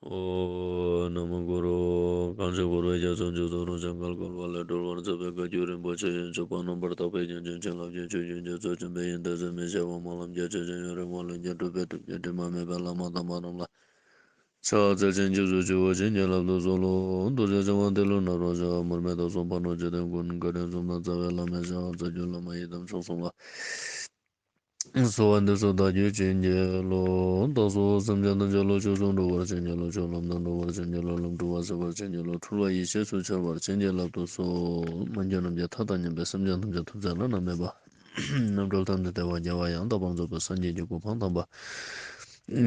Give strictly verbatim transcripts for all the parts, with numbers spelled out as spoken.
ཨོཾ། ན་མོ་གུ་རུ། གང་ཕྱིར་འཁོར་བའི་རྒྱ་མཚོ་མཇུག་ཏུ་རིང་ཞིང་བརྒལ་དཀའ་བ་ལས་སྒྲོལ་བར་མཛད་པའི་བཀའ་བརྒྱུད་རིན་པོ་ཆེ་ཡི་མཆོག་དཔལ་ལྷ་མོ་བར་དག་པའི་རྒྱན་ཅན་བྱིན་རླབས་ཀྱི་ཆུ་རྒྱུན་རྒྱ་མཚོ་ཆེན་པོའི་ཡོན་ཏན་ཟད་མི་ཤེས་པ་སྨོན་ལམ་རྒྱ་ཆེ་ཞིང་ཡུན་རིང་བ་ལྷུན་གྱིས་གྲུབ་པའི་ཐུགས་རྗེ་དྲི་མ་མེད་པའི་བླ་མ་དམ་པ་རྣམས་ལ། ཕྱག་འཚལ་ཞིང་སྐྱབས་སུ་མཆིའོ། བྱིན་གྱིས་བརླབ་ཏུ་གསོལ་ལོ། རྡོ་རྗེ་འཆང་དབང་ཏེ་ལོ་ནཱ་རོ་ཞབས། མར་མེ་མདའ་གསུམ་པ་ནོར་བཅུ་ལྡན་ཀུན། བཀའ་དྲིན་གསུམ་ལྡན་རྩ་བའི་བླ་མའི་ཞབས། རྩ་བརྒྱུད་བླ་མ་ཡི་དམ་མཆོག་གསུམ་ལ། གསོལ་བ་འདེབས་སོ་བདག་རྒྱུད་བྱིན་གྱིས་རློབས། བདག་སོགས་སེམས་ཅན་ཐམས་ཅད་བློ་ཆོས་སུ་འགྲོ་བར་བྱིན་གྱིས་རློབས། ཆོས་ལམ་དུ་འགྲོ་བར་བྱིན་གྱིས་རློབས། ལམ་འཁྲུལ་བ་སེལ་བར་བྱིན་གྱིས་རློབས། འཁྲུལ་བ་ཡེ་ཤེས་སུ་འཆར་བར་བྱིན་གྱིས་བརླབ་ཏུ་གསོལ། མ་གྱུར་ནམ་མཁའི་མཐའ་དང་མཉམ་པའི་སེམས་ཅན་ཐམས་ཅད་ཐུགས་བརྩེ་བླ་ན་མེད་པ། རྣམ་གྲོལ་དམ་ཚིག་བདེ་བ་རྒྱལ་བ་ཡང་དག་པར་རྫོགས་པའི་སངས་རྒྱས་ཀྱི་གོ་འཕང་དམ་པ།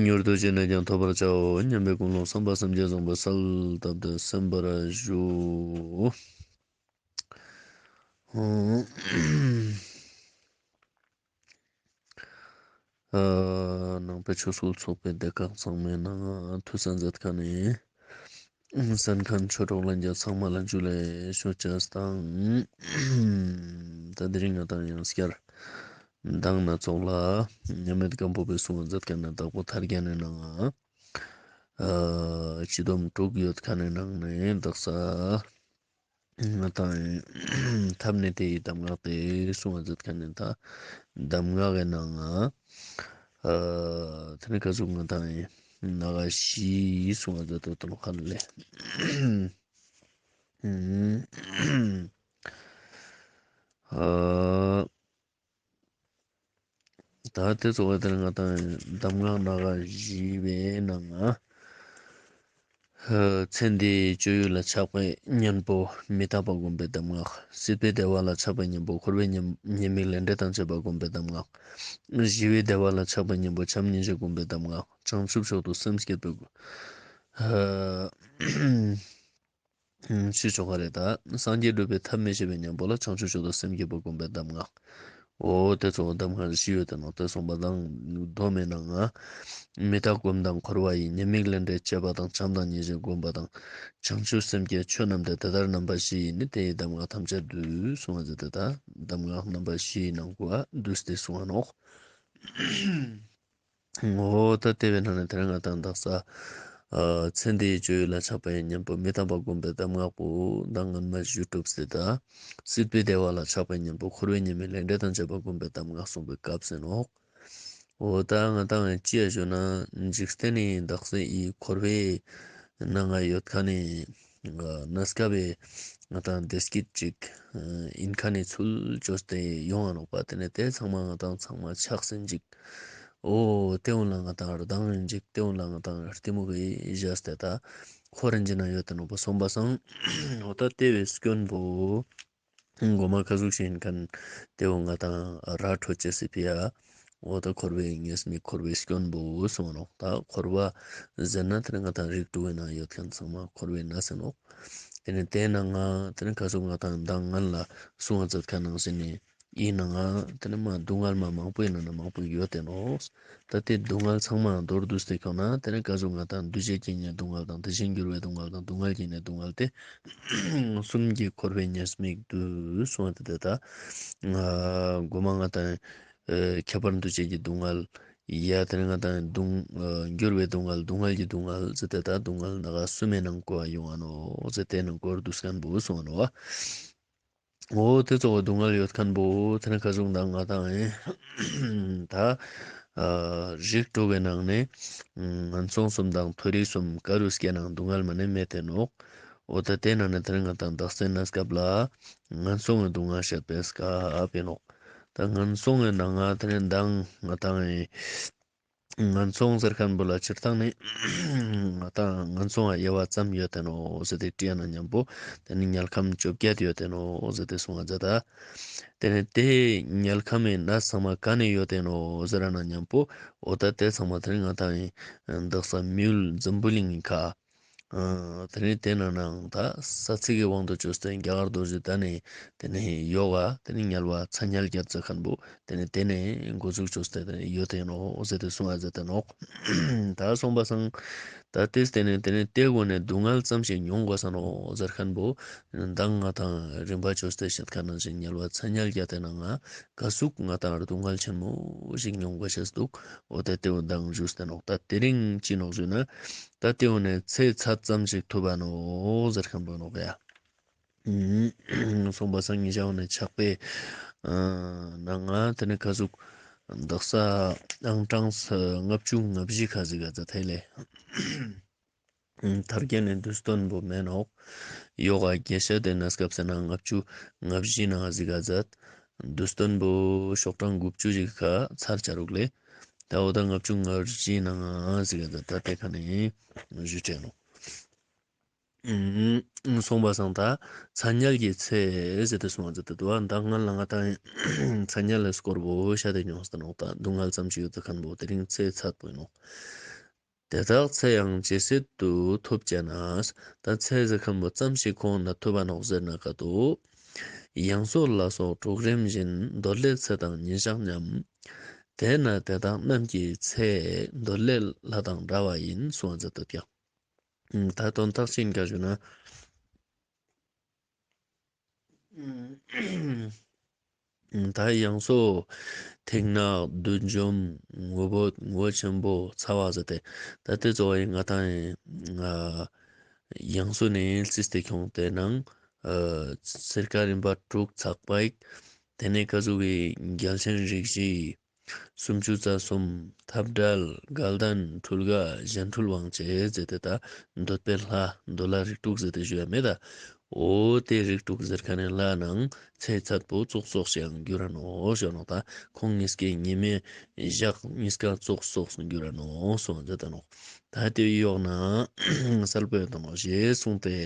མྱུར་དུ་ཅི་ནས་ཀྱང་ཐོབ་པར་བྱའོ་སྙམ་པའི་ཀུན་སློང་བསམ་པ་སེམས་བསྐྱེད་བཟང་པོ་གསལ་བཏབ་སྟེ་གསན་པར་ཞུ། ཨ། ནང་པའི་ཆོས་སྐུལ་ཚོགས་པའི་སྡེ་ཁག་ཚང་མའི་ནང་ང་ཐོས་བསམ་མཛད་མཁན་ནི་གསན་མཁན་ཆོས་གྲོགས་ལྷན་རྒྱས་ཚང་མ་ལ་ཇུ་ལེ་ཞུ་ཅེས་དང་། ད་དེ་རིང་ང་དང་ཡང་སྐྱར་མདང་ནང་ཙོགས་ལ་མཉམ་མེད་སྒམ་པོ་པའི་གསུང་བ་མཛད་མཁན་ནི་དྭགས་པོ་ཐར་རྒྱན་ནི་ནང་ང་། ཨ། སྤྱི་སྡོམ་དྲུག་ཡོད་མཁན་ནི་ནང་ནས་དག་ས་ང་དང་ཐབས་ནི་དེའི་གདམས་ངག་དེ་གསུང་བ་མཛད་མཁན་ནི་ད་གདམས་ངག་གི་ནང་ང་། ཨ། དེ་ནི་ག་ཟུག་ང་དང་སྣ་ཁ་བཞི་གསུང་བ་མཛད་དོ་དོན་ཁ་ལས། ཨ། ད་དེ་ཚོ་བ་དེར་ང་དང་གདམས་ངག་སྣ་ཁ་བཞི་བའི་ནང་ང་། ཚེ་འདིའི་སྤྱོད་ཡུལ་ལ་ཆགས་པའི་གཉེན་པོ་མི་རྟག་པ་སྒོམ་པའི་གདམས་ངག་སྲིད་པའི་བདེ་བ་ལ་ཆགས་པའི་གཉེན་པོ་འཁོར་བའི་ཉེས་ཉེས་དམིགས་ལས་འབྲས་དང་བཅས་པ་སྒོམ་པའི་གདམས་ངག་ཞི་བའི་བདེ་བ་ལ་ཆགས་པའི་གཉེན་པོ་བྱམས་སྙིང་རྗེ་སྒོམ་པའི་གདམས་ངག་བྱང་ཆུབ་མཆོག་ཏུ་སེམས་བསྐྱེད་པའི་སྒོ། ཨ། ཞུ་ཆོག་ག་རེད་ད། སངས་རྒྱས་སྒྲུབ་པའི་ཐབས་མི་ཤེས་པའི་གཉེན་པོ་ལ་བྱང་ཆུབ་མཆོག་ཏུ་སེམས་བསྐྱེད་པ་སྒོམ་པའི་གདམས་ངག་འོ་དེ་ཚོ་གདམས་ངག་བཞི་ཡོད་དེ་ནོག་དེ་གསུངས་པ་དང་སྡོམ་མི་ནང་ང་། མི་རྟག་སྒོམ་དང་འཁོར་བ་ཡི། ཉེས་དམིགས་ལས་འབྲས་བཅས་པ་དང་། བྱམས་དང་སྙིང་རྗེ་སྒོམ་པ་དང་། བྱང་ཆུབ་སེམས་བསྐྱེད་ཆོས་རྣམས་ཏེ། དེ་ལྟར་རྣམ་པ་བཞི་ཡིས་ནི། དེ་ཡི་གདམས་ངག་ཐམས་ཅད་བསྡུས། གསུང་བ་མཛད་དེ་ད་གདམས་ངག་རྣམ་པ་བཞིའི་ནང་གོ་བ་བསྡུས་ཏེ་གསུང་བ་ནོག་འོ་ད་དེ་བས་ན་ནི་དེ་རིང་ང་དང་དག་ས་ཨ་ཚེ་འདིའི་སྤྱོད་ཡུལ་ལ་ཆགས་པའི་གཉེན་པོ་མི་རྟག་པ་སྒོམ་པའི་གདམས་ངག་པོ་ད་སྔན་མ་ཞུ་གྲུབ་སྟེ་ད་སྲིད་པའི་བདེ་བ་ལ་ཆགས་པའི་གཉེན་པོ་འཁོར་བའི་ཉེས་དམིགས་ལས་འབྲས་དང་བཅས་པ་སྒོམ་པའི་གདམས་ངག་གསུངས་པའི་སྐབས་སུ་ནོག་འོ་ད་ང་དང་ཅི་ཡ་ཞུ་ན་འཇིག་རྟེན་ནི་དག་ས་ཡི་འཁོར་བའི་ནང་ང་ཡོད་མཁན་ནི་གནས་སྐབས་པའི་ང་དང་བདེ་སྐྱིད་ཅིག་ཨིན་མཁན་ནི་ཚུལ་ཅོས་ཏེ་ཡོང་ང་ནོག་པ། དེ་ནས་དེ་ཚང་མ་ང་དང་ཚང་མ་ཆགས་སེ་འཇིག་འོ་དེ་འུན་ལ་ང་དང་རྡང་ཨིན་འཇིག་དེ་འུན་ལ་ང་དང་གཏི་མུག་གི་བཞག་སྟེ་ད་འཁོར་རིན་ཅི་ན་ཡོད་དེ་ནོག་པ་སོང་པ་སང་། འོ་ད་དེ་བས་སྐྱོན་པོ་མགོ་མ་ཀ་ཟུག་ཤིག་ཨིན་མཁན་དེ་འུན་ང་དང་ར་འཕྲོད་ཅེས་སི་ཕི་ཡ། འོ་ད་འཁོར་བའི་ཉེས་དམིགས་འཁོར་བའི་སྐྱོན་པོ་གསུངས་ནོག་ད་འཁོར་བ་ཟེར་ན་དེ་ནི་ང་དང་རིགས་དྲུག་གི་ནང་ཡོད་མཁན་ཚང་མ་འཁོར་བའི་ནང་ཟེར་ནོག་དེ་ནི་དེ་ནང་ང་དེ་ནི་ཀ་ཟུག་ང་དང་མདང་སྔན་ལ་གསུང་བ་མཛད་མཁན་ནང་བཞིན་ནི་ཡིན་ནའང་དེ་ནི་མ་སྡུག་བསྔལ་མ་མང་པོ་ཡིན་ན་ན་མང་པོ་ཡོད་དེ་ནོག་ད་དེ་སྡུག་བསྔལ་ཚང་མ་མདོར་བསྡུས་ཏེ་ཁྱོང་ན་དེ་ནི་ཀ་ཟུག་ང་དང་འདུ་བྱེད་ཀྱི་ནི་སྡུག་བསྔལ་དང་དེ་བཞིན་འགྱུར་བའི་སྡུག་བསྔལ་དང་སྡུག་བསྔལ་གྱི་ནི་སྡུག་བསྔལ་ཏེ་གསུམ་གྱི་འཁོར་བའི་ཉེས་དམིགས་བསྡུས་གསུངས་ཏེ་དེ་ད་མགོ་མ་ང་དང་ཁྱད་པར་འདུ་བྱེད་ཀྱི་སྡུག་བསྔལ། ཡ་དེ་ནི་ང་དང་སྡུག་འགྱུར་བའི་སྡུག་བསྔལ་སྡུག་བསྔལ་གྱི་སྡུག་བསྔལ་ཟེར་ཏེ་ད་སྡུག་བསྔལ་ནང་གསུམ་མའི་ནང་གོ་བ་ཡོང་ང་ནོག་ཟེར་ཏེ་ནང་སྐོར་བསྡུས་མཁན་པོ་གསུངས་ནོག་པ། འོ་དེ་ཚོ་སྡུག་བསྔལ་ཡོད་མཁན་པོ་དེ་ནི་ཀ་ཟུག་མདང་ང་དང་ཨེ་ད་རིགས་དྲུག་གི་ནང་ནས་ངན་སོང་གསུམ་དང་མཐོ་རིས་གསུམ་ཀ་རུ་སྐྱེ་ནའང་སྡུག་བསྔལ་མ་ནི་མེད་དེ་ནོག་འོ་ད་དེ་ནང་ནས་དེ་ནི་ང་དང་དག་སའི་གནས་སྐབས་ལ་ངན་སོང་གི་སྡུག་བསྔལ་བཤད་པའི་སྐབས་ཡིན་ནོག་ད་ངན་སོང་གི་ནང་ང་དེ་ནི་མདང་ང་དང་ངན་སོང་ཟེར་མཁན་པོ་ལ་སྤྱིར་བཏང་ནི་ང་དང་ངན་སོང་ང་དབྱེ་བ་ཙམ་ཡོད་དེ་ནོག་ཟེར་ཏེ་དྲིས་ན་མཉམ་པོ་དེ་ནི་དམྱལ་ཁམས་བཅོ་བརྒྱད་ཡོད་དེ་ནོག་ཟེར་ཏེ་གསུང་བ་མཛད་ད། དེ་ནི་དེ་དམྱལ་ཁམས་མི་གནས་ཚང་མ་ག་ནས་ཡོད་དེ་ནོག་ཟེར་ན་མཉམ་པོ་འོ་ད་དེ་ཚང་མ་དེ་ནི་ང་དང་དག་ས་མི་ཡུལ་འཛམ་བུ་གླིང་གི་ཁ། དེ་ནི་དེ་ནང་ནའང་ད་ས་ཚིགས་ཀྱི་དབང་དུ་བཅོས་ཏེ་རྒྱ་གར་རྡོ་རྗེ་གདན་ནི་དེ་ནི་ཡོག་ག་དེ་ནི་དམྱལ་བ་ཚ་དམྱལ་བརྒྱད་ཟེར་མཁན་པོ་དེ་ནི་དེ་ནི་འགོ་འཛུགས་བཅོས་ཏེ་དེ་ནི་ཡོད་དེ་ནོག་ཟེར་ཏེ་གསུང་བ་མཛད་དེ་ནོག་ད་སོང་པ་སང་ད་ ད་ཏེས་ཏེ་ནེ་ཏེ་ནེ་ཏེ་གོ་ནེ་སྡུག་བསྔལ་ཙམ་ཞིག་མྱོང་དགོས་ས་ནོག་ཟེར་ཁན་བོ་མདང་ང་དང་རིམ་པ་བཅོས་ཏེ་ཤད་ཁན་ནང་བཞིན་དམྱལ་བ་ཚ་དམྱལ་བརྒྱད་དེ་ནང་ང་ཀ་ཟུག་ང་དང་སྡུག་བསྔལ་ཆེན་མོ་ཞིག་མྱོང་དགོས་ཤེས་འདུག་འོ་ད་ཏེ་བོ་མདང་ཞུས་ཏེ་ནོག་ད་དེ་རིང་ཅི་ནོག་ཞུ་ན་ད་ཏེ་བོ་ནེ་ཚེ་ཚད་ཙམ་ཞིག་ཐུབ་པ་ནོག་ཟེར་ཁན་བོ་ནོག་ཡ། སོང་པ་སང་ཉེ་ཞའོ་ནེ་ཕྱག་དཔེ་ནང་ང་ཏེ་ནེ་ཀ་ཟུག་དག་ས་ཨང་གྲངས་ལྔ་བཅུ་ང་བཞི་ཁ་ཟིག་ག་ཛད་ཐེ་ལེ། ཐར་རྒྱན་ནི་བསྡུས་དོན་བོ་མེན་ནོག་ཡོག་ག་རྒྱས་བཤད་དེ་ནེ་སྐབས་སེ་ན་ལྔ་བཅུ་ང་བཞི་ནང་ང་ཟིག་ག་ཛད། བསྡུས་དོན་བོ་ཤོག་གྲངས་དགུ་བཅུ་ཞིག་ཁ་ཚར་ཆ་རུག་ལེ། ད་འོ་ད་ལྔ་བཅུ་ང་བཞི་ནང་ང་ཟིག་ག་ཛད་ད་ཏེ་ཁ་ནེ་ཞུ་ཅེས་ནོག་སོང་པ་སང་ད་ཚ་དམྱལ་གྱི་ཚེ་ཟེར་ཏེ་སོང་བ་ཛད་དེ་དུག་པ། མདང་ང་ལ་ང་དང་ཚ་དམྱལ་ལི་སྐོར་བོ་ཤད་དེ་མྱོང་སྟེ་ནོག་ད་སྡུག་བསྔལ་ཙམ་ཞིག་ཡོད་ཁན་བོ་དེ་རིང་ཚེ་ཚད་པོ་ཨིན་ནོག་དེ་དག་ཚེ་ཡང་ཇི་སྲིད་དུ་ཐོབ་བྱས་ན། ད་ཚེ་ཟེར་ཁན་བོ་ཙམ་ཞིག་ཁོང་ན་ཐོབ་པ་ནོག་ཟེར་ན་ཀ་ཏོ། ཡང་སོས་ལ་སོགས་དྲུག་རིམ་བཞིན། འདོད་ལྷའི་ཚེ་དང་ཉིན་ཞག་མཉམ། དེས་ན་དེ་དག་རྣམས་ཀྱི་ཚེ། འདོད་ལྷའི་ལྷ་དང་འདྲ་བ་ཡིན། གསུངས་པ་ཛད་དེ་དུག་ད་དོན་དག་ཅི་ཨིན་ཀ་ཞུ་ན། ད་ཡང་སོས་ཐིག་ནག་བསྡུས་འཇོམས་ངུ་འབོད་ངུ་ཆེན་པོ་ཚ་བ་ཟེར་ཏེ་ད་ཏེ་ཙོགས་ཨིན་ང་དང་ཡང་སོས་ནེ་རྩིས་ཏེ་ཁྱོང་ཏེ་ནང་སེར་ཀ་རིམ་པ་དྲུག་ཚག་པ་ཡིག་ཏེ་ནེ་ཀ་ཟུག་གི་རྒྱལ་ཆེན་རིགས་བཞི། སུམ་ཅུ་རྩ་གསུམ། འཐབ་བྲལ། དགའ་ལྡན། འཕྲུལ་དགའ། གཞན་འཕྲུལ་དབང་བྱེད་ཟེར་ཏེ་ད་འདོད་པའི་ལྷ་འདོད་ལྷ་རིགས་དྲུག་ཟེར་ཏེ་ཞུ་ཡ་མེད་ད། འོ་ཏེ་རིགས་དྲུག་ཟེར་ཁན་ནི་ལྷ་ནང་ཚེ་ཚད་པོ་ཙོགས་ཙོགས་ཤིག་གྱུར་ར་ནོག་ཞུ་ནོག་ད་ཁོང་ཉིས་ཀའི་ཉི་མའི་ཞག་ཉིས་ཀ་ཙོགས་ཙོགས་གྱུར་ར་ནོག་སོང་ཛད་དེ་ནོག་ད་ཏེ་ཡོག་ན་སལ་པོ་ཡོད་དེ་ནོག་ཞེས་གསུངས་ཏེ།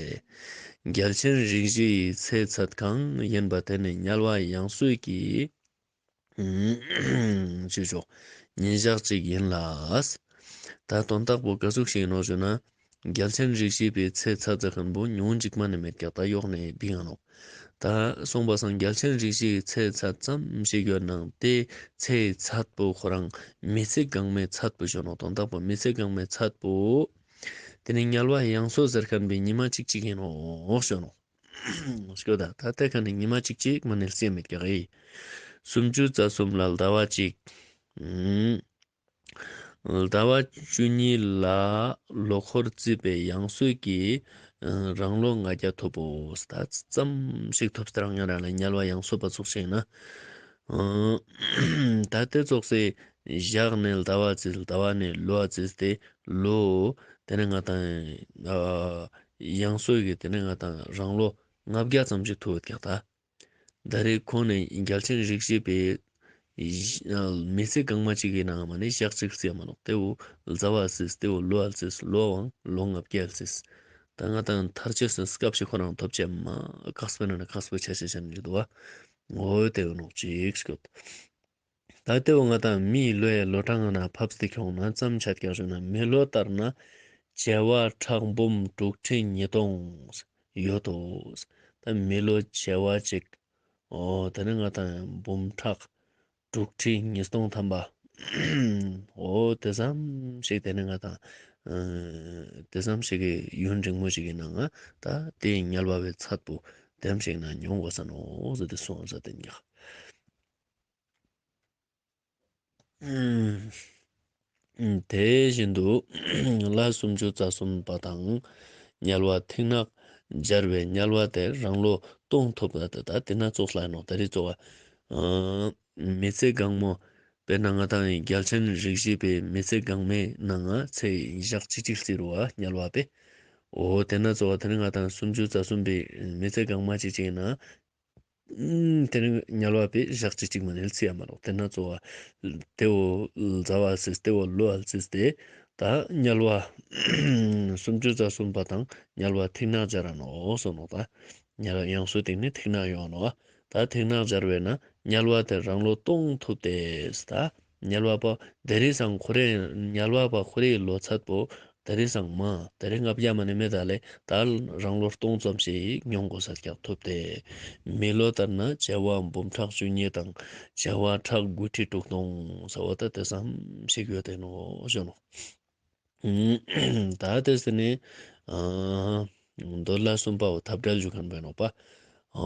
རྒྱལ་ཆེན་རིགས་བཞིའི་ཚེ་ཚད་གང་ཡིན་པ་དེ་ནི་དམྱལ་བ་ཡང་སོས་ཀྱི། ཅི་ཆོག་ཉིན་ཞག་གཅིག་ཡིན་ལ། ད་དོན་དག་པོ་ཀ་ཟུག་ཞིག་ཨིན་ནོག་ཞུ་ན། རྒྱལ་ཆེན་རིགས་བཞི་པའི་ཚེ་ཚད་ཟེར་ཁན་བོ་ཉུང་ངུ་ཅིག་མ་ནེ་མེད་ཀྱག་ད་ཡོག་ནེ་བིང་ང་ནོག་ད་སོང་པ་སང་རྒྱལ་ཆེན་རིགས་བཞིའི་ཚེ་ཚད་ཙམ་ཞིག་ཡོད་ནང་ཏེ་ཚེ་ཚད་པོ་ཁོ་རང་མི་ཚེ་གང་མའི་ཚད་པོ་ཞུ་ནོག་དོན་དག་པོ་མི་ཚེ་གང་མའི་ཚད་པོ་ཏེ་ནི་དམྱལ་བ་ཡང་སོས་ཟེར་ཁན་བོའི་ཉི་མ་གཅིག་གཅིག་ཨིན་ནོག་ཞུ་ནོག་སྐྱོ་ད་ད་ཏེ་ཁ་ནེ་ཉི་མ་གཅིག་གཅིག་མ་ནེ་ལ་རྩིས་མེད་ཀྱག་ཨེ། སུམ་ཅུ་རྩ་གསུམ་ལ་ཟླ་བ་གཅིག་ཟླ་བ་བཅུ་གཉིས་ལ་ལོ་འཁོར་བརྩིས་པའི་ཡང་སོས་ཀྱི་རང་ལོ་ལྔ་བརྒྱ་ཐོབ་བོ། ད་ཙམ་ཞིག་ཐོབ་སྟེ་རང་ཡང་རང་ལ་དམྱལ་བ་ཡང་སོས་པ་ཙོགས་ཤིག་ན། ད་ཏེ་ཙོགས་སེ་ཞག་ནེ་ཟླ་བ་རྩིས་ཟླ་བ་ནེ་ལོ་རྩིས་ཏེ་ལོ། ཏེ་ནེ་ང་དང་ཡང་སོས་ཀྱི་ཏེ་ནེ་ང་དང་རང་ལོ་ལྔ་བརྒྱ་ཙམ་ཞིག་ཐོབ་ཡོད་ཀྱག་ད། ད་རེས་ཁོང་ནི་རྒྱལ་ཆེན་རིགས་བཞི་པའི་མི་ཚེ་གང་མ་གཅིག་གི་ནང་མ་ནེ་ཞག་གཅིག་རྩིས་མ་ནོག་ཏེ་བོ་ཟླ་བ་རྩིས་ཏེ་བོ་ལོ་རྩིས་ལོའང་ལོ་ལྔ་བརྒྱ་རྩིས། ད་ང་དང་ཐར་ཅེས་སི་སྐབས་ཤིག་ཁོ་རང་ཐོབ་ཅེས་མ་ཁག་པོ་ན་ན་ཁག་པོ་ཆ་ཆ་ཆ་ནི་འདུག་བ། འོ་ཏེ་བོ་ནོག་ཅིག་སྐྱོད། ད་ཏེ་བོ་ང་དང་མིའི་ལོ་ཡ་ལོ་གྲངས་ནང་ཕབས་ཏེ་ཁྱོང་ན་ཙམ་ཆད་ཀྱག་ཞུ་ན་མི་ལོ་ལྟར་ན་བྱེ་བ་ཕྲག་འབུམ་དྲུག་ཁྲི་ཉིས་སྟོང་ཡོད་དོ། ད་མི་ལོ་བྱེ་བ་གཅིག་འོ་ཏེ་ནེ་ང་དང་འབུམ་ཕྲག་དྲུག་ཁྲི་ཉིས་སྟོང་ཐམ་པ། འོ་ཏེ་ཙམ་ཞིག་ཏེ་ནེ་ང་དང་ཏེ་ཙམ་ཞིག་གི་ཡུན་རིང་མོ་ཞིག་གི་ནང་ང་ད་ཏེ་དམྱལ་བ་བའི་ཚད་པོ་དེམ་ཞིག་ན་མྱོང་དགོས་ས་ནོག་ཟེར་ཏེ་གསུངས་ས་ཏེ་ཉག་དེ་བཞིན་དུ་ལྷ་སུམ་ཅུ་རྩ་གསུམ་པ་དང་དམྱལ་བ་ཐིག་ནག་སྦྱར་བའི་དམྱལ་བ་དེར་རང་ལོ་སྟོང་ཐོབ་ད་ད་ཏེ་ན་ཙོགས་ལ་ནོག་ད་རེས་ཙོགས་མི་ཚེ་གང་མོ་དཔེར་ན་ང་དང་རྒྱལ་ཆེན་རིགས་བཞི་པའི་མི་ཚེ་གང་མའི་ནང་ང་ཚེ་ཞག་གཅིག་གཅིག་རྩིས་རུ་བ་དམྱལ་བ་པས། འོ་ཏེ་ན་ཙོགས་ཏེ་ནེ་ང་དང་སུམ་ཅུ་རྩ་གསུམ་པའི་མི་ཚེ་གང་མ་གཅིག་ཅིག་ན། ཏེ་ནེ་དམྱལ་བ་པས་ཞག་གཅིག་གཅིག་མ་ནེ་རྩིས་ཡ་མ་ནོག་ཏེ་ན་ཙོགས་ཏེ་བོ་ཟླ་བ་རྩིས་ཏེ་བོ་ལོ་རྩིས་ཏེ་ད་དམྱལ་བ་སུམ་ཅུ་རྩ་གསུམ་པ་དང་དམྱལ་བ་ཐིག་ནག་སྦྱར་ར་ནོག་སོ་ནོག་ད་དམྱལ་བ་ཡང་སོས་ཏེ་ནེ་ཐིག་ནག་ཡོང་ནོག་ད་ཐིག་ནག་སྦྱར་བས་ན་དམྱལ་བ་དེར་རང་ལོ་སྟོང་ཐོབ་སྟེ་ད་དམྱལ་བ་པ་དེ་རིང་སང་ཁོ་རེ་དམྱལ་བ་པ་ཁོ་རེའི་ལོ་ཚད་པོ་དེ་རིང་སང་མ་དེ་རིང་ལྔ་བརྒྱ་མ་ནེ་མེད་ད་ལེ་ད་རང་ལོ་སྟོང་ཙམ་ཞིག་མྱོང་དགོས་ས་ཀྱག་ཐོབ་སྟེ། མི་ལོ་ལྟར་ན་བྱེ་བ་འབུམ་ཕྲག་བཅུ་གཉིས་དང་བྱེ་བ་ཕྲག་དགུ་ཁྲི་དྲུག་སྟོང་ཟེར་བ་ད་ཏེ་ཙམ་ཞིག་ཡོད་དེ་ནོག་ཞུ་ནོག་ད་དེ་སྟེ་ནི་ཨ་འདོད་ལྷ་གསུམ་པའོ་འཐབ་བྲལ་ཞུ་མཁན་པོ་ཨིན་ནོག་པ། ཨ་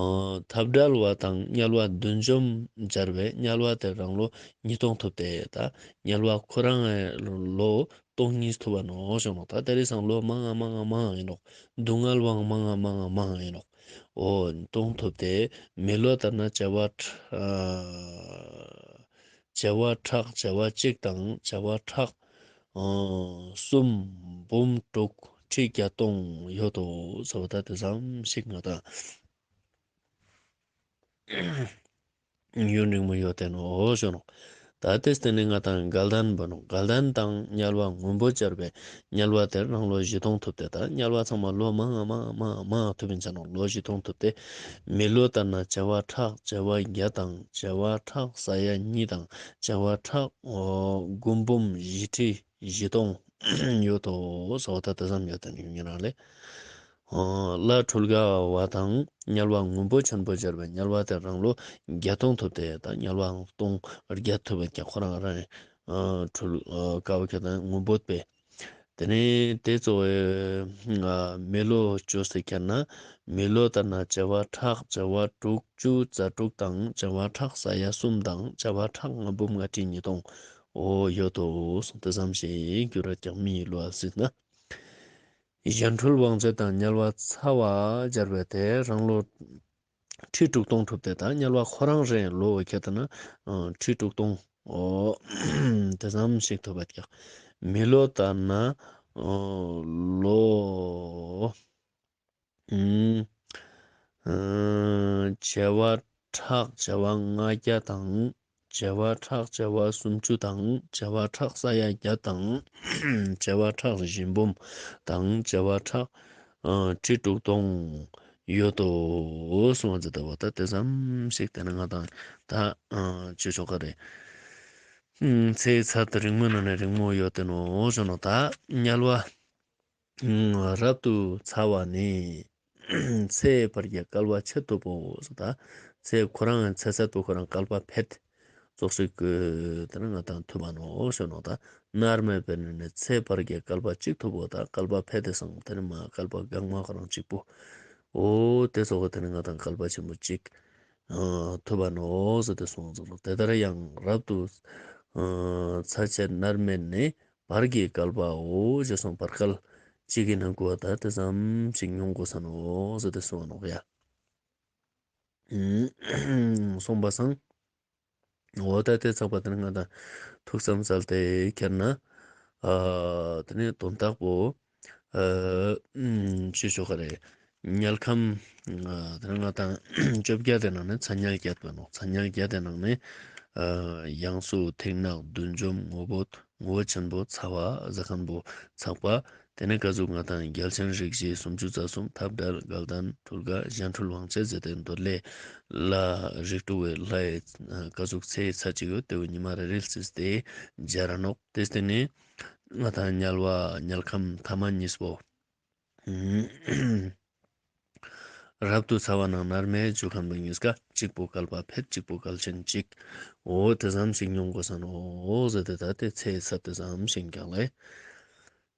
འཐབ་བྲལ་བ་དང་དམྱལ་བ་བདུད་འཇོམས་སྦྱར་བས་དམྱལ་བ་དེར་རང་ལོ་ཉིས་སྟོང་ཐུབ་སྟེ། ད་དམྱལ་བ་ཁོ་རང་ལོ་སྟོང་གཉིས་ཐུབ་པ་ནོག་ཞུ་ནོག། ད་དེ་རིང་སང་ལོ་མང་ང་མང་ང་མང་ང་ཨིན་ནོག། སྡུག་བསྔལ་བའང་མང་ང་མང་ང་མང་ང་ཨིན་ནོག། འོ་སྟོང་ཐུབ་སྟེ་མི་ལོ་ལྟར་ན་བྱེ་བ་ཕྲག་ཨ་བྱེ་བ་ཕྲག་བྱེ་བ་གཅིག་དང་བྱེ་བ་ཕྲག་ཨ་གསུམ་འབུམ་དྲུག་ཁྲི་བརྒྱ་སྟོང་ཡོད་དོ་ཟེར་བ་ད་དེ་ཙམ་ཞིག་ང་དང་ཡུན་རིང་མོ་ཡོད་དེ་ནོག་ཞུ་ནོག། ད་དེ་སྟེ་ནི་ང་དང་དགའ་ལྡན་པོ་ནོག། དགའ་ལྡན་དང་དམྱལ་བ་སྔོན་པོ་སྦྱར་བས་དམྱལ་བ་དེར་རང་ལོ་བཞི་སྟོང་ཐུབ་སྟེ། ད་དམྱལ་བ་ཚང་མ་ལོ་མང་ང་མང་ང་མང་ང་མང་ང་ཐུབ་ཨིན་ཆ་ནོག། ལོ་བཞི་སྟོང་ཐུབ་སྟེ་མི་ལོ་ལྟར་ན་བྱེ་བ་ཕྲག་བྱེ་བ་བརྒྱ་དང་བྱེ་བ་ཕྲག་ས་ཡ་གཉིས་དང་བྱེ་བ་ཕྲག་འོ་དགུ་འབུམ་བཞི་ཁྲི་བཞི་སྟོང་ཡོད་དོ་ཟེར་བ་ད་དེ་ཙམ་ཡོད་དེ་ནོག་ཉེ་རང་ལེ། ལྷ་འཕྲུལ་དགའ་བ་དང་དམྱལ་བ་སྔོན་པོ་ཆེན་པོ་སྦྱར་བས་དམྱལ་བ་དེར་རང་ལོ་བརྒྱད་སྟོང་ཐུབ་སྟེ། ད་དམྱལ་བའང་སྟོང་བརྒྱད་ཐུབ་པ་ཀྱང་ཁོ་རང་རང་འཕྲུལ་དགའ་བ་ཁྱེད་དང་སྔོན་པོ་པས། དེ་ནས་དེ་གཙོ་བོའི་མི་ལོ་བཅོས་ཏེ་ཁྱེར་ན་མི་ལོ་ལྟར་ན་བྱེ་བ་ཕྲག་བྱེ་བ་དྲུག་ཅུ་རྩ་དྲུག་དང་བྱེ་བ་ཕྲག་ས་ཡ་གསུམ་དང་བྱེ་བ་ཕྲག་ལྔ་འབུམ་ལྔ་ཁྲི་ཉིས་སྟོང་འོ་ཡོད་དོ་གསུངས། དེ་ཙམ་ཞིག་འགྱུར་བ་ཀྱང་མི་ཡི་ལོ་ཟེར་ན། གཞན་འཕྲུལ་དབང་བྱེད་དང་དམྱལ་བ་ཚ་བ་སྦྱར་བས་དེར་རང་ལོ་ཁྲི་དྲུག་སྟོང་ཐུབ་སྟེ། ད་དམྱལ་བ་ཁོ་རང་རང་ལོ་ཁྱེད་ལྟ་ན་ཁྲི་དྲུག་སྟོང་འོ་དེ་ཙམ་ཞིག་ཐུབ་པ་ཀྱག། མི་ལོ་ལྟར་ན་ལོ་བྱེ་བ་ཕྲག་བྱེ་བ་ལྔ་བརྒྱ་དང་བྱེ་བ་ཕྲག་བྱེ་བ་སུམ་ཅུ་དང་བྱེ་བ་ཕྲག་ས་ཡ་བརྒྱ་དང་བྱེ་བ་ཕྲག་བཞི་འབུམ་དང་བྱེ་བ་ཕྲག་ཁྲི་དྲུག་སྟོང་ཡོད་དོ་གསུངས་པ་ཟེར་ཏེ་བ་ད་དེ་ཙམ་ཞིག་དེ་ནི་ང་དང་ད་ཅི་ཆོག་ག་རེ། ཚེ་ཚད་རིང་མོའི་ནང་ནས་རིང་མོ་ཡོད་དེ་ནོག་ཞུ་ནོག། ད་དམྱལ་བ་རབ་ཏུ་ཚ་བ་ནི། ཚེ་བར་གྱི་བསྐལ་པ་ཕྱེད་ཐུབ་བོ་ཟེར། ད་ཚེ་ཁོ་རང་ཚེ་ཚད་པོ་ཁོ་རང་བསྐལ་པ་ཕྱེད་ཙོགས་ཤིག་དེ་ནི་ང་དང་ཐུབ་པ་ནོག་ཞུ་ནོག། ད་མནར་མེད་པའི་ནི་ཚེ་བར་གྱི་བསྐལ་པ་གཅིག་ཐུབ་བོ། ད་བསྐལ་པ་ཕྱེད་དེ་སང་དེ་ནི་མ་བསྐལ་པ་གང་མ་ཁོ་རང་གཅིག་པོ་འོ་དེ་ཙོགས་དེ་ནི་ང་དང་བསྐལ་པ་ཆེན་པོ་གཅིག་ཐུབ་པ་ནོག་ཟེར་ཏེ་གསུངས་ཟེར་ནོག། དེ་ལྟར་ཡང་རབ་ཏུ་ཚ་བྱེད་མནར་མེད་ནི། བར་གྱི་བསྐལ་པའོ་ཞེས་གསུངས། བར་བསྐལ་གཅིག་གི་ནང་ང་ད་དེ་ཙམ་ཞིག་མྱོང་དགོས་ས་ནོག་ཟེར་ཏེ་གསུངས་ནོག་ཡ། གསུངས་པ་སང་འོ་ད་དེ་ཚགས་པ་དེ་ནི་ང་དང་ཐུགས་བསམ་གསལ་ཏེ་ཁྱེར་ན་དེ་ནི་དོན་དག་པོ་ཅི་ཆོག་ག་རེ། དམྱལ་ཁམས་དེ་ནི་ང་དང་བཅོ་བརྒྱད་དེ་ནང་ནས་ཚ་དམྱལ་བརྒྱད་པ་ནོག། ཚ་དམྱལ་བརྒྱད་དེ་ནང་ནས་ཡང་སུ་མཐིང་ནག་བདུད་འཇོམས་ངོ་བོ་ངོ་བོ་ཆེན་པོ་ཚ་བ་ཟེར་མཁན་པོ་ཚགས་པ། དེ་ནས་ཀ་ཟུག་ང་དང་རྒྱལ་ཆེན་རིགས་བཞི་སུམ་ཅུ་རྩ་གསུམ་འཐབ་བྲལ་དགའ་ལྡན་འཕྲུལ་དགའ་གཞན་འཕྲུལ་དབང་བྱེད་ཟེར་ཏེ་འདོད་ལྷ་ལ་རིགས་དྲུག་པའི་ལྷའི་ཀ་ཟུག་ཚེ་ཚད་ཅིག་ཡོད་དེ་བོ་ཉི་མ་རེ་རེ་རྩིས་ཏེ་སྦྱར་ར་ནོག། དེ་སྟེ་ནི་ང་དང་དམྱལ་བ་དམྱལ་ཁམས་ཐ་མ་གཉིས་པོ། རབ་ཏུ་ཚ་བ་ནང་མནར་མེད་ཞུ་མཁན་པོ་གཉིས་ཀ་གཅིག་པོ་བསྐལ་པ་ཕྱེད་གཅིག་པོ་བསྐལ་ཆེན་གཅིག། འོ་དེ་ཙམ་ཞིག་མྱོང་དགོས་ས་ནོག་ཟེར་ཏེ་ད་དེ་ཚེ་ཚད་དེ་ཙམ་ཞིག་ཀྱང་ལེ།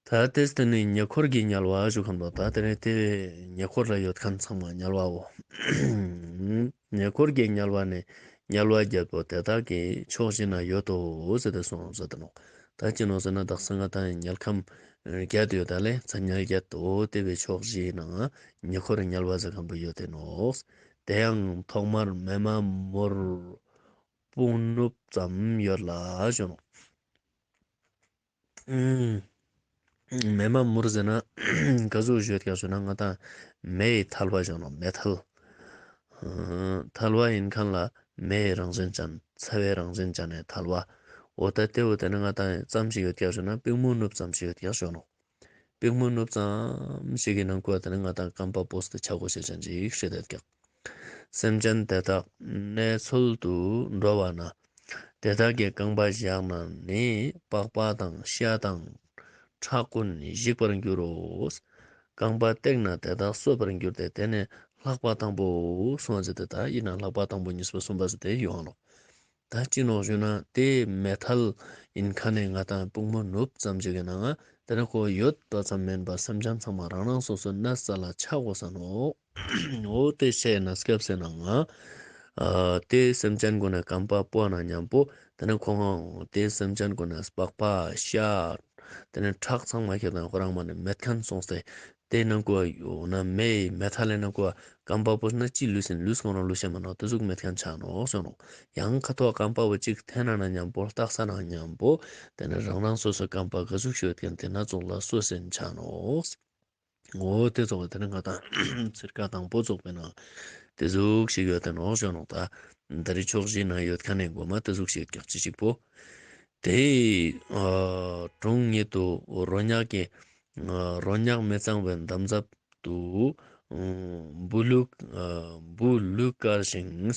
ད་དེ་སྟེ་ནི་ཉེ་འཁོར་གྱི་དམྱལ་བ་ཞུ་མཁན་པོ་ད་དེ་ནི་དེ་ཉེ་འཁོར་ལ་ཡོད་མཁན་ཚང་མ་དམྱལ་བའོ། ཉེ་འཁོར་གྱི་དམྱལ་བ་ནི་དམྱལ་བ་བརྒྱད་པོ་དེ་དག་གི་ཕྱོགས་བཞི་ན་ཡོད་དོ་ཟེར་ཏེ་གསུངས་ཟེར་ཏེ་ནོག། ད་ཅི་ནོག་ཟེར་ན་དག་ས་ང་དང་དམྱལ་ཁམས་བརྒྱད་ཡོད་ད་ལེ། ཚ་དམྱལ་བརྒྱད་དོ་དེ་བའི་ཕྱོགས་བཞི་ནང་ཉེ་འཁོར་དམྱལ་བ་ཟེར་མཁན་པོ་ཡོད་དེ་ནོག། དེ་ཡང་ཐོག་མར་མེ་མ་མུར་དཔུང་ནུབ་ཙམ་ཡོད་ལ་ཞུ་ནོག། མེ་མ་མུར་ཟེར་ན་ག་ཟུག་ཞུ་ཡོད་ཀྱག་ཞུ་ན་ང་དང་མེ་ཡི་ཐལ་བ་ཞུ་ནོག། མེ་ཐལ། ཐལ་བ་ཡིན་མཁན་ལ་མེ་ཡི་རང་བཞིན་ཅན་ཚ་བའི་རང་བཞིན་ཅན་ནི་ཐལ་བ། འོ་ད་དེ་བོ་དེ་ནི་ང་དང་ཙམ་ཞིག་ཡོད་ཀྱག་ཞུ་ན་པུས་མོ་ནུབ་ཙམ་ཞིག་ཡོད་ཀྱག་ཞུ་ནོག། པུས་མོ་ནུབ་ཙམ་ཞིག་གི་ནང་ཁུལ་དེ་ནི་ང་དང་རྐང་པ་སྤོས་ཏེ་ཆ་དགོས་ཤེས་ཅན་ཅིག་ཤེས་དེ་ཀྱག། སེམས་ཅན་དེ་དག་གནས་ཚུལ་དུ་འགྲོ་བ་ན། དེ་དག་གི་རྐང་པ་བཞག་ན་ནི་པགས་པ་དང་ཤ་དང་ཁྲག་ཀུན་ཞིག་པར་འགྱུར་རོ། རྐང་པ་བཏེགས་ན་དེ་དག་གསོད་པར་འགྱུར་ཏེ་དེ་ནི་ལྷག་པ་དང་པོ་གསུངས་ཟེར་ཏེ་ད་ཡིན་ན་ལྷག་པ་དང་པོ་གཉིས་པ་གསུམ་པ་ཟེར་ཏེ་ཡོང་ནོག། ད་ཅི་ནོག་ཞུ་ན་དེ་མེ་ཐལ་ཡིན་མཁན་ནི་ང་དང་པུས་མོ་ནུབ་ཙམ་ཞིག་གི་ནང་ང་ ཏེ་ནེ་ཁོ་ཡོད་པ་ཙམ་མན་པ་སེམས་ཅན་ཚང་མ་རང་རང་སོ་སོའི་གནས་ས་ལ་ཆ་གོས་ས་ནོག། འོ་ཏེ་ཆའི་གནས་སྐབས་སི་ནང་ང་ཨ་ཏེ་སེམས་ཅན་གུན་ནི་རྐང་པ་པོ་ན་ཉམ་པོ་ཏེ་ནེ་ཁོང་ཏེ་སེམས་ཅན་གུན་ནི་པགས་པ་ཤ་ཏེ་ནེ་ཁྲག་ཚང་མ་ཁྱེར་ཏེ་ཁོ་རང་མ་ནེ་མེད་ཁན་སོང་སྟེ་ཏེ་ནང་ང་ཡོད་ན་མེའི་མེ་ཐལ་ལི་ནང་ང་རྐང་པ་པོ་ན་ཅི་ལུས་སིན་ལུས་ཁོང་རང་ལུས་ཤེས་མ་ནོག། ཏེ་ཟུག་མེད་ཁན་ཆ་ནོག་ཞུ་ནོག། ཡང་ཁ་ཐོག་རྐང་པ་པོ་ཅིག་ཐེན་ན་ན་ཉམ་པོ་ལྟག་ས་ན་ཉམ་པོ་ཏེ་ནེ་རང་རང་སོ་སོའི་རྐང་པ་ག་ཟུག་ཤིག་ཡོད་ཁན་ཏེ་ན་ཙོགས་ལ་སོ་སིན་ཆ་ནོག། འོ་ཏེ་ཙོགས་ཏེ་ནེ་ང་ཏང་ཚིར་ཀ་དང་པོ་ཙོགས་པོའི་ནང་ཏེ་ཟུག་ཤིག་ཡོད་དེ་ནོག་ཞུ་ནོག། ད་ད་རེས་ཕྱོགས་བཞི་ན་ཡོད་ཁན་ནི་གོ་མ་ཏེ་ཟུག་ཤིག་ཀྱག་ཅི་ཞིག་པོ། ཏེ་ཨ་དྲུང་ཉིད་དུ་རོ་མྱགས་ཀྱི་ཨ་རོ་མྱགས་མི་གཙང་བའི་འདམ་རྫབ་ཏུ་ཨ་འབུ་ལུག་ཨ་འབུ་ལུག་དཀར་ཞིང་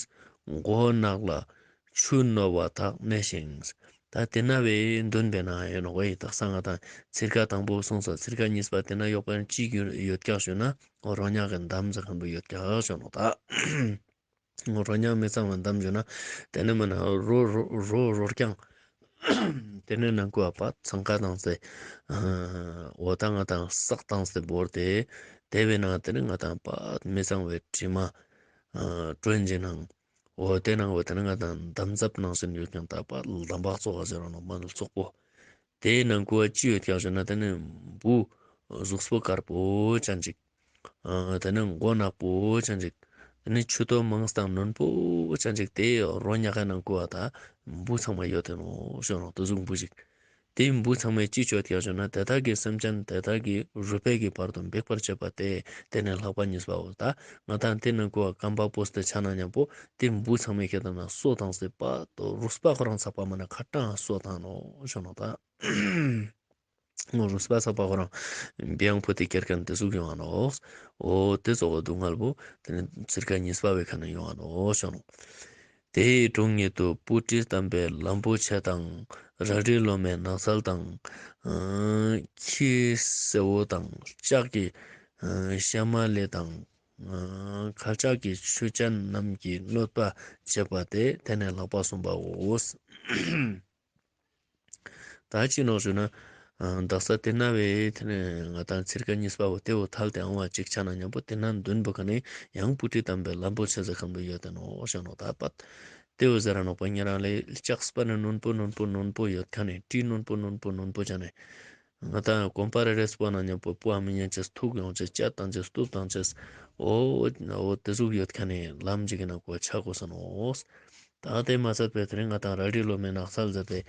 མགོ་ནག་ལ་ཆུ་རྣོ་བ་དག་གནས་ཤིང་། ད་ཏེ་ན་བའི་དོན་པོའི་ནང་ཡོད་ནོག་ཡི་དག་ས་ང་ཏང་ཚིར་ཀ་དང་པོ་སོང་ས་ཚིར་ཀ་གཉིས་པ་ཏེ་ན་ཡོད་པ་ཅི་ཡོད་ཀྱག་ཞུ་ན་རོ་མྱགས་ཀྱི་འདམ་ཟེར་ཁན་པོ་ཡོད་ཀྱག་ཞུ་ནོག། ད་རོ་མྱགས་མི་གཙང་བའི་འདམ་ཞུ་ན་ཏེ་ནེ་མ་ན་རོ་རོ་རོ་རོ་རྐྱང་ཏེ་ནེ་ནང་ང་པ་ཚང་ཀ་དང་སེ་འོ་ད་ང་ཏང་སག་དང་སེ་བོར་ཏེ་ཏེ་བའི་ནང་ཏེ་ནེ་ང་ཏང་པ་མི་གཙང་བའི་དྲི་མ་ཨ་དྲོན་གྱི་ནང་འོ་ཏེ་ནང་འོ་ཏེ་ནེ་ང་ཏང་འདམ་རྫབ་ནང་སེ་ཡོད་ཁན་ད་པ་འདམ་བག་ཙོགས་ཟེར་ར་ནོག་མ་ནེ་ཙོགས་པོ། ཏེའི་ནང་ང་ཅི་ཡོད་ཀྱག་ཞུ་ན་ཏེ་ནེ་འབུ་གཟུགས་པོ་དཀར་པོ་ཅན་ཅིག། ཨ་ཏེ་ནེ་མགོ་ནག་པོ་ཅན་ཅིག། ཏེ་ནེ་མཆུ་ཏོ་མང་སྟེ་རྣོན་པོ་ཅན་ཅིག། ཏེ་རོ་མྱགས་ཀྱི་ནང་ང་ད་འབུ་ཚང་མ་ཡོད་དེ་ནོག་ཞུ་ནོག། ཏེ་ཟུག་འབུ་ཅིག། ཏེ་འབུ་ཚང་མས་ཅི་ཅོ་ཀྱག་ཞུ་ན་ཏེ་དག་གི་སེམས་ཅན་ཏེ་དག་གི་རུས་པའི་གི་བར་དུ་འབིགས་པར་བྱེད་པ་སྟེ་ཏེ་ནེ་ལྷག་པ་གཉིས་པའོ། ད་ང་ཏང་ཏེ་ནང་ང་རྐང་པ་པོ་སྟེ་ཆ་ན་ཉམ་པོ་ཏེ་འབུ་ཚང་མས་ཁྱེར་ཏེ་ན་སོ་དང་སེ་པ་ཏོ་རུས་པ་ཁོ་རང་ཚག་པ་མ་ན་ཁ་ཏང་སོ་ཐང་ནོག་ཞུ་ནོག། ད་རུས་པ་ཚག་པ་ཁོ་རང་བེའང་ཕུད་དེ་ཁྱེར་ཁན་ཏེ་ཟུག་ཡོང་ང་ནོག། འོ་ཏེ་ཙོགས་སྡུག་བསྔལ་པོ་ཏེ་ནེ་ཚིར་ཀ་གཉིས་པ་བའི་ཁ་ནེ་ཡོང་ང་ནོག་ཞུ་ནོག། དེའི་དྲུང་ཉིད་དུ་སྤུ་གྲི་བསྣམས་པའི་ལམ་པོ་ཆེ་དང་། རལ་གྲི་ལོ་མའི་ནགས་ཚལ་དང་། ཨ་ཁྱི་སེར་པོ་དང་ལྕགས་ཀྱི་ཨ་ཤ་མ་ལི་དང་། ཨ་ཁལ་ལྕགས་ཀྱི་ཆུ་ཅན་རྣམས་ཀྱིས་གནོད་པ་བྱེད་པ་སྟེ་དེ་ནི་ལྷག་པ་གསུམ་པའོ། ད་ཅི་ནོག་ཞུ་ན། ཨ་དག་ས་དེ་ན་བའི་དེ་ནི་ང་ཏང་ཚིར་ཀ་གཉིས་པ་བོ་དེ་བོ་ཐལ་ཏེ་ཨང་བ་ཅིག་ཆ་ན་ཉམ་པོ་དེ་ན་འདོན་པོ་ཁ་ནི་ཡང་སྤུ་གྲི་བསྣམས་པའི་ལམ་པོ་ཆེ་ཟེར་ཁན་བོ་ཡོད་དེ་ནོག་ཞུ་ནོག། ད་པ་དེ་བོ་ཟེར་ར་ནོག་པ་ཉེ་རང་ལེ་ལྕགས་པ་ནི་རྣོན་པོ་རྣོན་པོ་རྣོན་པོ་ཡོད་ཁན་ནི་གྲི་རྣོན་པོ་རྣོན་པོ་རྣོན་པོ་ཆ་ནི། ང་ཏང་གོམ་པ་རེ་རེ་སྤོ་ན་ཉམ་པོ་སྤོ་མི་ཉན་ཅེས་ཐུག་ཡོང་ཅེས་ཅད་བཏང་ཅེས་སྟུབ་བཏང་ཅེས་འོ་འོ་དེ་ཟུག་ཡོད་ཁན་ནི་ལམ་ཅིག་གི་ནང་ང་ཆ་གོས་ས་ནོག། ད་དེ་མ་ཚད་པའི་དེ་རིང་ང་ཏང་རལ་གྲི་ལོ་མའི་ནགས་ཚལ་ཟེར་ཏེ་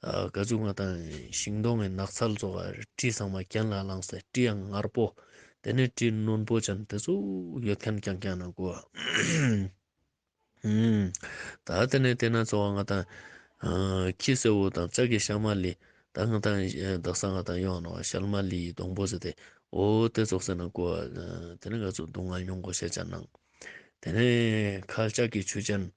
ཨ་ག་ཟུག་ང་ཏང་ཤིང་སྡོང་གི་ནགས་ཚལ་ཙོགས་གྲི་ཚང་མ་གྱེན་ལ་ལངས་ཏེ་གྲི་ཡང་ངར་པོ་དེ་ནི་གྲི་རྣོན་པོ་ཅན་དེ་ཟུག་ཡོད་ཁན་རྐྱང་རྐྱང་ནང་ང་གོ། ཨུམ། ད་དེ་ནི་དེ་ན་ཙོགས་ང་ཏང་ཨ་ཁྱི་སེར་པོ་དང་ལྕགས་ཀྱི་ཤ་མ་ལི་ད་ང་ཏང་ཨ་དག་ས་ང་ཏང་ཡོང་ནོག་ཤལ་མ་ལི་སྡོང་པོ་ཟེར་ཏེ་འོ་དེ་ཙོགས་སེ་ནང་ང་གོ། དེ་ནི་ང་ཚོ་སྡུག་བསྔལ་མྱོང་གོས་ཤེས་ཅན་ནང་། དེ་ནས་ཁལ་ལྕགས་ཀྱི་ཆུ་ཅན།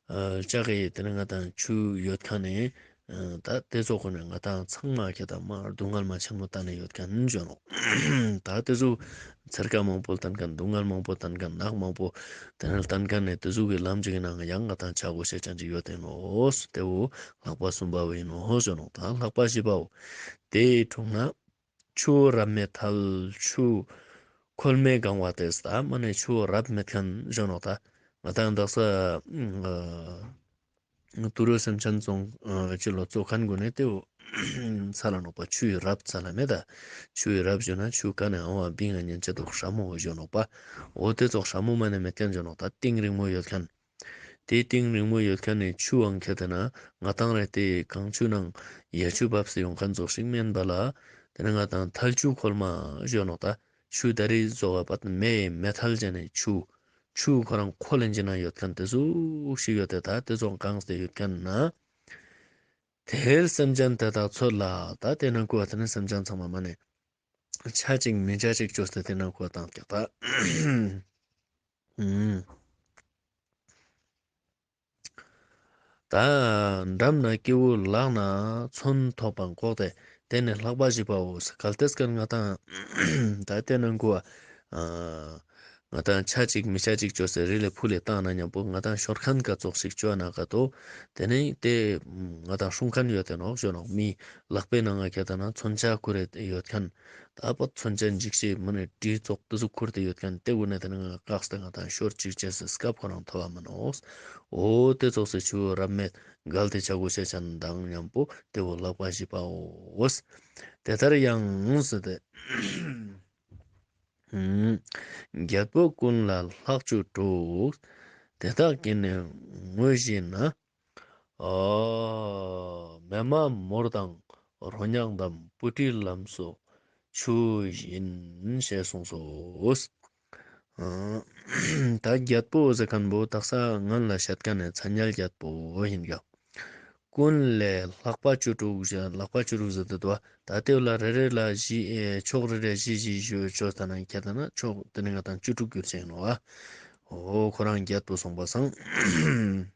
ཨ་ལྕགས་ཀྱི་དེ་ནས་ང་ཏང་ཆུ་ཡོད་ཁན་ནི། ཨ་ད་དེ་ཙོགས་ཁོ་ནས་ང་ཏང་ཚང་མ་ཁྱེད་དང་མ་སྡུག་བསྔལ་མ་ཆེན་མོ་ལྟ་ནས་ཡོད་ཁན་ཞུ་ནོག། ད་དེ་ཙོགས་ཚེར་ཀ་མང་པོ་ལྟན་ཁན་སྡུག་བསྔལ་མང་པོ་ལྟན་ཁན་ནག་མང་པོ་དེ་ནས་ལྟན་ཁན་ནི་དེ་ཙོགས་ཀྱི་ལམ་ཅིག་གི་ནང་ཡང་ང་ཏང་ཆ་གོས་ཤེས་ཅན་ཅིག་ཡོད་དེ་ནོག། དེ་བོ་ལྷག་པ་གསུམ་པ་བོ་ཡིན་ནོག་ཞུ་ནོག། ད་ལྷག་པ་བཞི་པའོ། དེའི་དྲུང་ན། ཆུ་བོ་རབ་མི་ཐལ། ཆུ་ཁོལ་མེ་གང་བ་སྟེ། ད་མ་ནེ་ཆུ་བོ་རབ་མེད་ཁན་ཞུ་ནོག། ད་ང་ཏང་དག་ས་ཨ་ཏུ་རུ་སེམས་ཅན་ཙོགས་ཨ་ཅི་ལོ་ཙོགས་ཁན་གུན་ནི་དེ་བོ་ཚལ་ལ་ནོག་པ། ཆུའི་རབ་ཚལ་ལ་མེད་ད། ཆུའི་རབ་ཞུ་ན་ཆུ་ཀ་ནས་ཨང་བ་བིང་ང་ཉན་ཅེས་དུག་སྲ་མོ་ཞུ་ནོག་པ། འོ་དེ་ཙོགས་སྲ་མོ་མ་ནེ་མེད་ཁན་ཞུ་ནོག། ད་གཏིང་རིང་མོ་ཡོད་ཁན། དེ་གཏིང་རིང་མོ་ཡོད་ཁན་ནི་ཆུའང་ཁྱེད་དེ་ན་ང་ཏང་རེ་དེ་གངས་ཆུ་ནང་ཡ་ཆུ་བབས་སེ་ཡོང་ཁན་ཙོགས་ཤིག་མེན་པ་ལ། དེ་ནས་ང་ཏང་ཐལ་ཆུ་ཁོལ་མ་ཞུ་ནོག། ད་ཆུ་ད་རི་ཙོགས་པ་མེ་མེ་ཐལ་ཅན་ནི་ཆུ། ཆུ་ཁོ་རང་ཁོལ་ལེན་ཅན་ན་ཡོད་ཁན་དེ་ཟུག་ཤིག་ཡོད་དེ། ད་དེ་ཙོགས་གངས་ཏེ་ཡོད་ཁན་ན། དེར་སེམས་ཅན་དེ་དག་ཚོད་ལ། ད་དེ་ནང་ང་གོ་བ་དེ་ནི་སེམས་ཅན་ཚང་མ་མ་ནེ་ཆ་ཅིག་མི་ཆ་ཅིག་ཅོས་ཏེ་དེ་ནང་ང་གོ་བ་བཏང་ཀྱག་ད། ཨུམ། ད་འགྲམ་ན་སྐྱེ་བོ་ལག་ན་མཚོན་ཐོགས་པ་འགོག་སྟེ་དེ་ནི་ལྷག་པ་བཞི་པའོ། གལ་ཏེ་སྐད་ང་ཏང་ད་དེ་ནང་ང་གོ་བ། ཨ་ ང་དང་ཆ་ཅིག་མི་ཆ་ཅིག་ཅོས་སེ་རི་ལེ་ཕུ་ལེ་བཏང་ན་ཉམ་པོ་ང་དང་ཤོར་ཁན་ཀ་ཙོགས་ཤིག་ཅོ་ན་ཀ་ཏོ། ཏེ་ནེ་ཏེ་ང་དང་སྲུང་ཁན་ཡོད་དེ་ནོག་ཞུ་ནོག། མི་ལག་པའི་ནང་ང་ཁྱེར་ཏེ་ན་མཚོན་ཆ་ཁུར་ཏེ་ཡོད་ཁན། ད་པ་མཚོན་ཆ་འཇིགས་ཤེས་མ་ནེ་གྲི་ཙོགས་ཏེ་ཟུག་ཁུར་ཏེ་ཡོད་ཁན་ཏེ་གུན་ནེ་ཏེ་ནེ་ང་བཀག་སྟེ་ང་དང་ཤོར་ཅིག་ཅེས་སི་སྐབས་ཁོ་རང་ཐོབ་བ་མ་ནོག། འོ་ཏེ་ཙོགས་སི་ཆུ་རབ་མེད་གལ་ཏེ་ཆ་གོ་ཤེས་ཅན་དང་ཉམ་པོ་ཏེ་བོ་ལག་པ་བཞི་པའོ། དེ་ལྟར་ཡང་ཟེར་ཏེ། རྒྱལ་པོ་ཀུན་ལས་ལྷག་བཅུ་དྲུག། དེ་དག་གི་ནི་དངོས་གཞི་ནི། ཨ་མེ་མ་མུར་དང་རོ་མྱགས་དང་སྤུ་གྲིའི་ལམ་སོགས་ཆུ་ཡིན་ཞེས་གསུངས་སོ། ཨ་ད་རྒྱལ་པོ་ཟེར་ཁན་བོ་དག་ས་ངན་ལ་བཤད་ཁན་ནི་མཚན་ཉིད་རྒྱལ་པོ་ཡིན་ཀྱང་། ཀུན་ལས་ལྷག་པ་བཅུ་དྲུག་ཞེས། ལྷག་པ་བཅུ་དྲུག་ཟེར་ཏེ་དུག་པ། ད་ཏེ་བོ་ལ་རེ་རེ་ལ་བཞི་ཨེ་ཕྱོགས་རེ་རེ་བཞི་བཞི་ཞུ་ཅོས་ཏེ་ན་ཁྱེར་ཏེ་ན་ཕྱོགས་ཏེ་ནེ་ང་དང་བཅུ་དྲུག་གྱུར་ཅེས་ནོག་པ། འོ་ཁོ་རང་རྒྱལ་པོ་སོང་པ་སང་།